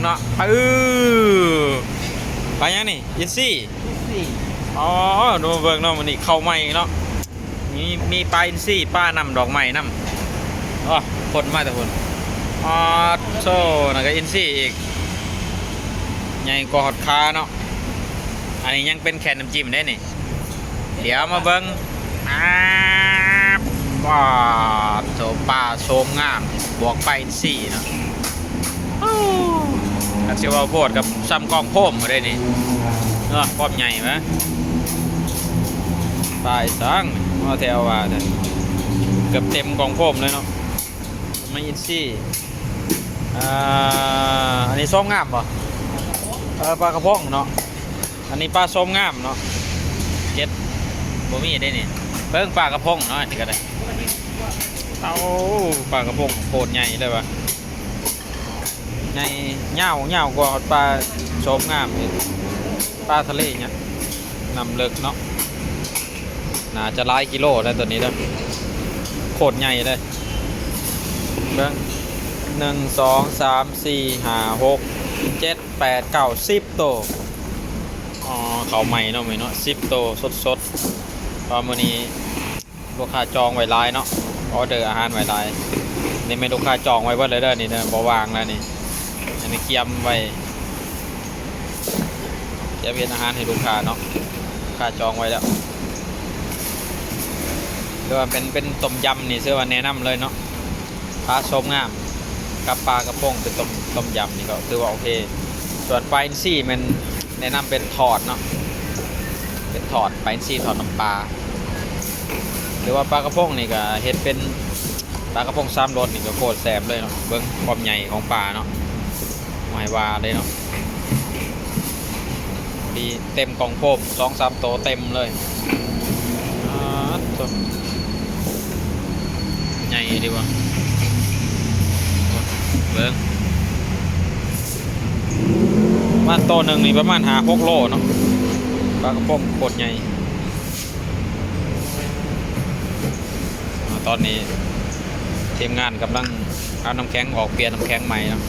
ເນາະ ເອີ ປາຫຍັງນີ້? ອິນຊີ. ອໍ ດູເບິ່ງເນາະ ມື້ນີ້ເຂົ້າໃໝ່ເນາະ ມີ ມີປາອິນຊີ ປານ້ຳດອກໄມ້ນຳ. ອໍ ພົ້ນມາແຕ່ພຸ້ນ. ອາໂທ້ ນັ້ນກໍອິນຊີອີກ ໃຫຍ່ກວ່າຮອດຂາເນາະ. ອັນນີ້ຍັງເປັນແຄ່ນ້ຳຈິ້ມເດ້ນີ້. ດຽວມາເບິ່ງ ອາ ປາໂທ້ ປາໂສມງາມ ບວກປາອິນຊີເນາະ. ໂອ້ ຄັນຊິເວົ້າໂພດກໍສ່ຳກອງໂຟມເດ້ນີ້ເນາະ ຄວາມໃຫຍ່ວະ. ປາອີ່ສັງ ເອົາແທ້ເອົາວ່າ ເກືອບເຕັມກອງໂຟມເລີຍເນາະ. ມາອິນຊີ ອ່າ ອັນນີ້ໂສມງາມບໍ່? ເອີ ປາກະພົງເນາະ. ອັນນີ້ປາໂສມງາມເນາະ ເກັດບໍ່ມີເດ້ນີ້. ເບິ່ງປາກະພົງເນາະ ອັນນີ້ກໍໄດ້. ເອົາ ປາກະພົງໂຄດໃຫຍ່ເລີຍວ່າ ໃຫຍ່ ຍາວ ຍາວກວ່າປາໂສມງາມອີກ. ປາທະເລເນຍ ນ້ຳເລິກເນາະ ໜ້າຈະຫຼາຍກິໂລແລ້ວໂຕນີ້ເດີ ໂຄດໃຫຍ່ເລີຍ. ເບິ່ງ ໜຶ່ງ ສອງ ສາມ ສີ່ ຫ້າ ຫົກ ເຈັດ ແປດ ເກົ້າ ສິບໂຕ. ອໍ ເຂົ້າໃໝ່ເນາະ ມື້ນີ້ເນາະ ສິບໂຕສົດໆ ເພາະມື້ນີ້ລູກຄ້າຈອງໄວ້ຫຼາຍເນາະ ອໍເດີອາຫານໄວ້ຫຼາຍ. ນີ້ແມ່ນລູກຄ້າຈອງໄວ້ເບິດເລີຍເດີນີ້ເດີ ບໍ່ວ່າງແລ້ວນີ້. ອັນນີ້ກຽມໄວ້ ກຽມເຮັດອາຫານໃຫ້ລູກຄ້າເນາະ ລູກຄ້າຈອງໄວ້ແລ້ວ. ຫຼືວ່າເປັນ ເປັນຕົ້ມຢຳນີ້ ຖືວ່າແນະນຳເລີຍເນາະ. ປາໂສມງາມກັບປາກະພົງເປັນຕົ້ມ ຕົ້ມຢຳນີ້ກໍຖືວ່າໂອເຄ. ສ່ວນປາອິນຊີແມ່ນແນະນຳເປັນທອດເນາະ ເປັນທອດ ປາອິນຊີທອດນ້ຳປາ. ຫຼືວ່າປາກະພົງນີ້ກໍເຮັດເປັນປາກະພົງສາມລົດນີ້ກໍໂຄດແຊບເລີຍເນາະ. ເບິ່ງຄວາມໃຫຍ່ຂອງປາເນາະ ບໍ່ໃຫ້ວ່າເລີຍເນາະ. ດີເຕັມກອງໂຟມ ສອງສາມໂຕເຕັມເລີຍ. ອາໂທ້ ໃຫຍ່ດີວ່າ ເບິ່ງ ປະມານໂຕໜຶ່ງນີ້ປະມານຫ້າຫົກໂລເນາະ ປາກະພົງໂຄດໃຫຍ່. ອາ ຕອນນີ້ທີມງານກຳລັງເອົານ້ຳແຂງອອກ ປ່ຽນນ້ຳແຂງໃໝ່ເນາະ.